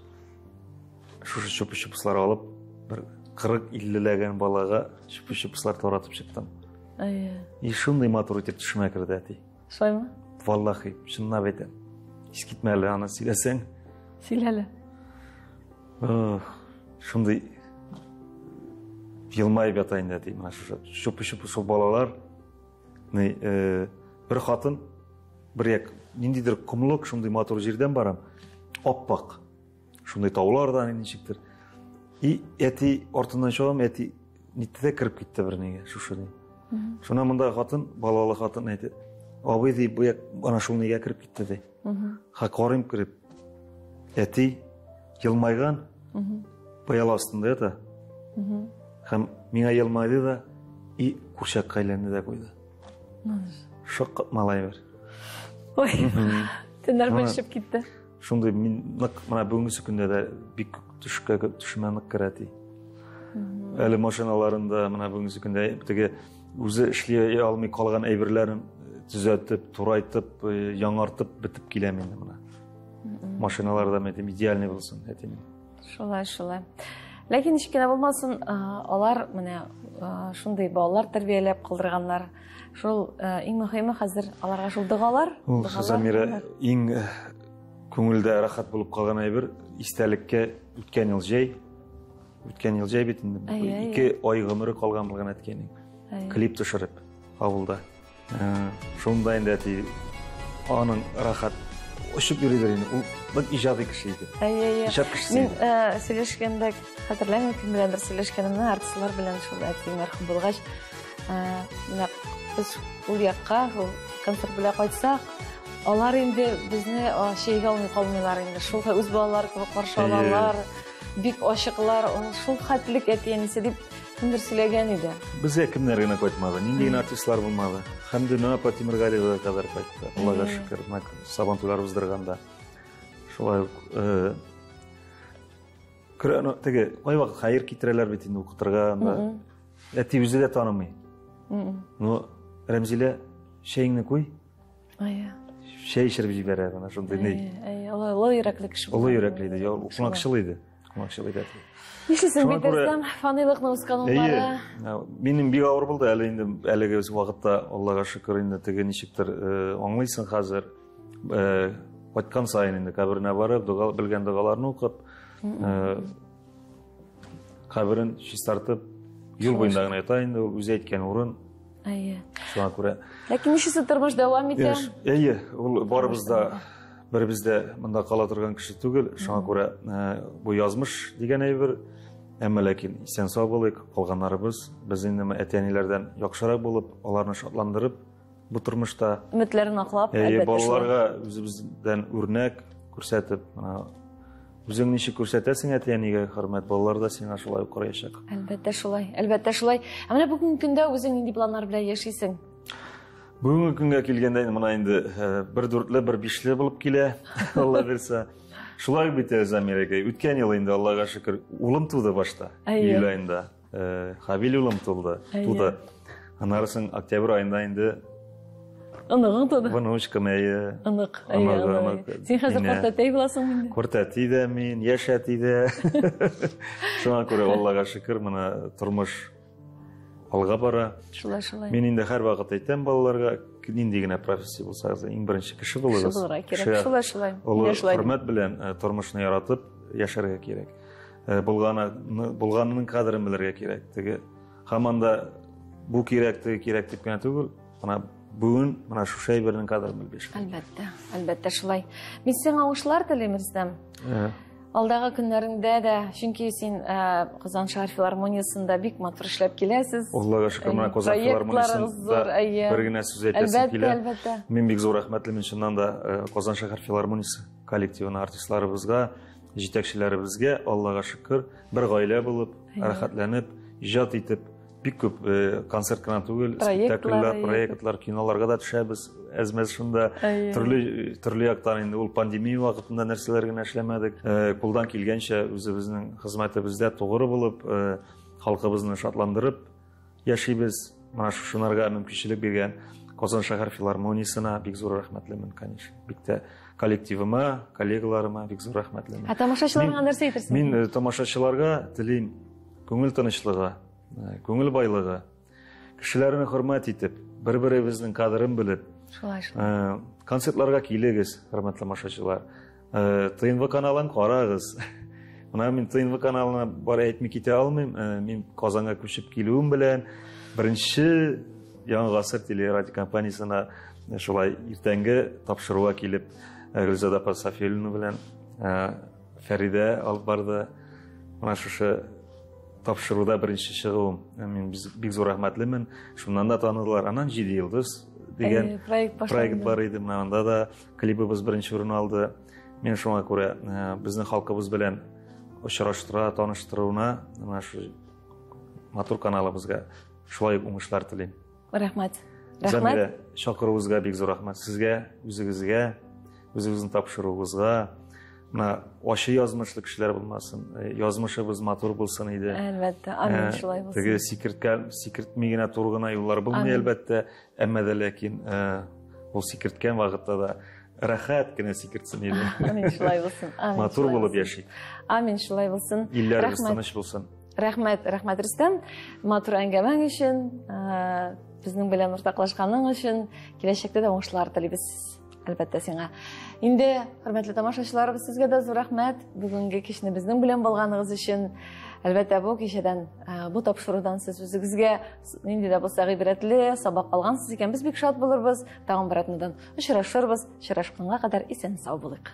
шушы чупы-чупыслар алып, бер 40-50ләгән балага чупы-чупыслар таратып чыктым. И шундый матур итеп төшемә керде әти. Шулаймы? Валлахи, чынлап әйтәм. Искитмәле аны сөйләсәң. Сөйләле. Шундый елмаеп ята инде әти. Менә шушы чупы-чупы шул балалар. Бер хатын, бер як ниндидер комлык, шундый матур җирдән барам. Аппак. Шундый таулардан ничектер. И әти артыннан чабам, әти нитте дә кереп китте бер нигә, шушы ни. Шуннан монда хатын, балалы хатын әйтте. Абый ди, бу як ана шул нигә кереп китте ди. Ха карыйм кереп. Әти елмайган. Пыяла астында ята. Һәм миңа елмайды да и курчакка әйләнде дә куйды. Шаккатмалы әйбер. Ой, төннәр бөлешеп китте. Шундый мин нык менә бүгенге көндә дә бик төшкә төшемә нык керә әти. Әле машиналарында менә бүгенге көндә теге үзе эшли алмый калган әйберләрен төзәтеп, турайтып, яңартып бетеп киләм инде менә. Машиналар да әйтим, идеальный булсын әтинең. Шулай, шулай. Ләкин ничек кенә булмасын, алар менә шундый балалар тәрбияләп калдырганнар. Шул иң мөһиме хәзер аларга шул догалар. Ул Замира иң күңелдә рәхәт булып калган әйбер истәлеккә үткән ел җәй. Үткән ел җәй бит инде. 2 ай гомере калган булган әткәйнең. Клип төшереп авылда. Шунда инде әти аның рәхәт очып йөридер инде. Ул бик иҗади кеше иде. Әйе, Иҗат кешесе. Мин сөйләшкәндә хәтерләмим, кем беләндер сөйләшкәнемне, артистлар белән шул әти мәрхүм булгач, менә без ул якка, ул концерт белән кайтсак, алар инде безне чәйгә алмый калмыйлар инде. Шул үз балалары кебек каршы алалар, бик ачыклар, ул шул хәтлек әти-әнисе дип кемдер сөйләгән иде. Безгә кемнәр генә кайтмады, нинди генә артистлар булмады. Хәмдүнә апа Тимергалиева кадәр кайтты. Аллага шөкер, менә Сабантуйлар уздырганда. Шулай ук теге кайвакыт хәер китерәләр бит инде укытырга анда. Әти үзе дә танымый. Ну, Рәмзилә, чәеңне куй. Әйе. Чәй эчереп җибәрә менә шундый ни. Әйе, олы йөрәкле кеше. Олы йөрәкле иде, кунакчыл иде. Кунакчыл иде. Нишлисең бит, Рөстәм, фанилыкның үз кануннары. Минем бик авыр булды әле инде әлеге вакытта, Аллага шөкер инде теге ничектер аңлыйсың хәзер. Кайткан саен инде каберенә барып, дога белгән догаларны укып, каберен чистартып, юл буенда гына ята инде ул үзе әйткән урын. Әйе. Шуңа күрә. Ләкин ничесе тормыш дәвам итә? Әйе, ул барыбыз да беребез дә монда кала торган кеше түгел. Шуңа күрә бу язмыш дигән әйбер. Әмма ләкин исән сау булыйк, калганнарыбыз без инде әти-әниләрдән яхшырак булып, аларны шатландырып бу тормышта өметләрен аклап, әлбәттә, балаларга үзебездән үрнәк күрсәтеп, үзең ничек күрсәтәсең әти-әнигә хөрмәт, балалар да сиңа шулай ук караячак. Әлбәттә шулай, әлбәттә шулай. Ә менә бүгенге көндә үзең нинди планнар белән яшисең? Бүгенге көнгә килгәндә инде менә инде бер дүртле, бер бишле булып килә, Алла бирсә. Шулай бит, Замир әкәй. Үткән ел инде Аллага шөкер, улым туды башта, июль аенда. Хабил улым туды. Аннары соң октябрь аенда инде Оныгың туды. Внучкам, әйе. Онык, әйе. Син хәзер картәтәй буласың инде. Картәти дә мин, яшь әти дә. Шуңа күрә Аллага шөкер, менә тормыш алга бара. Шулай, шулай. Мин инде һәрвакыт әйтәм балаларга, нинди генә профессия булсагыз, иң беренче кеше булыгыз. Кеше булырга кирәк. Шулай, шулай. Олы хөрмәт белән тормышны яратып яшәргә кирәк. Булганының кадерен белергә кирәк. Теге һаман да бу кирәк, теге кирәк дип кенә түгел, менә бүген менә шушы әйбернең кадерен белеп яшәргә. Әлбәттә, әлбәттә шулай. Мин сиңа уңышлар телим, Рөстәм. Алдагы көннәреңдә дә, чөнки син Казан шәһәр филармониясендә бик матур эшләп киләсез. Аллага шөкер, менә Казан филармониясендә бер генә сүз әйтәсем килә. Әлбәттә, әлбәттә. Мин бик зур рәхмәтлемен чыннан да Казан шәһәр филармониясе коллективына, артистларыбызга, җитәкчеләребезгә, Аллага шөкер, бер гаилә булып, рәхәтләнеп, иҗат итеп Бик күп концерт кына түгел, спектакльләр, проектлар, киноларга да төшәбез. Әз-мәз шунда төрле төрле яктан инде ул пандемия вакытында нәрсәләр генә эшләмәдек. Кулдан килгәнчә үзебезнең хезмәтебездә тугры булып, халкыбызны шатландырып яшибез. Менә шушынарга мөмкинчелек биргән Казан шәһәр филармониясенә бик зур рәхмәтлемен, конечно. Бик тә коллективыма, коллегаларыма бик зур рәхмәтлемен. Ә тамашачыларга нәрсә әйтерсең? Мин тамашачыларга телим күңел тынычлыгы, күңел байлыгы, кешеләрне хөрмәт итеп, бер-беребезнең кадерен белеп. Шулай, шулай. Концертларга килегез, хөрмәтле тамашачылар. ТНВ каналын карагыз. Менә мин ТНВ каналына бар әйтми китә алмыйм. Мин Казанга күчеп килүем белән беренче Яңа гасыр телерадиокомпаниясенә шулай иртәнге тапшыруга килеп Гөлзада апа Сафиуллина белән Фәридә алып барды. Менә шушы тапшыруда беренче чыгуым. Мин бик зур рәхмәтлемен. Шуннан да таныдылар. Аннан Җиде йолдыз дигән проект бар иде. Менә анда да клибыбыз беренче урын алды. Мин шуңа күрә безнең халкыбыз белән очраштыра, таныштыруына менә шу матур каналыбызга шулай ук уңышлар телим. Рәхмәт. Рәхмәт. Замирә, чакыруыгызга бик зур рәхмәт. Сезгә, үзегезгә, үзегезнең тапшыруыгызга. Менә ачы язмышлы кешеләр булмасын, язмышыбыз матур булсын иде. Әлбәттә, амин, шулай булсын. Теге сикерткән, сикертми генә туры гына юллар булмый, әлбәттә, әмма дә ләкин ул сикерткән вакытта да рәхәт кенә сикертсен иде. Амин, шулай булсын. Матур булып яшик. Амин, шулай булсын. Илләребез тыныч булсын. Рәхмәт, рәхмәт, Рөстәм. Матур әңгәмәң өчен, безнең белән уртаклашканың өчен, киләчәктә дә уңышлар телибез, әлбәттә, сиңа. Инде, хөрмәтле тамашачыларыбыз, сезгә дә зур рәхмәт. Бүгенге кичне безнең белән булганыгыз өчен. Әлбәттә, бу кичәдән, бу тапшырудан сез үзегезгә нинди дә булса гыйбрәтле сабак алгансыз икән, без бик шат булырбыз. Тагын бер атнадан очрашырбыз. Очрашканга кадәр исән-сау булыйк.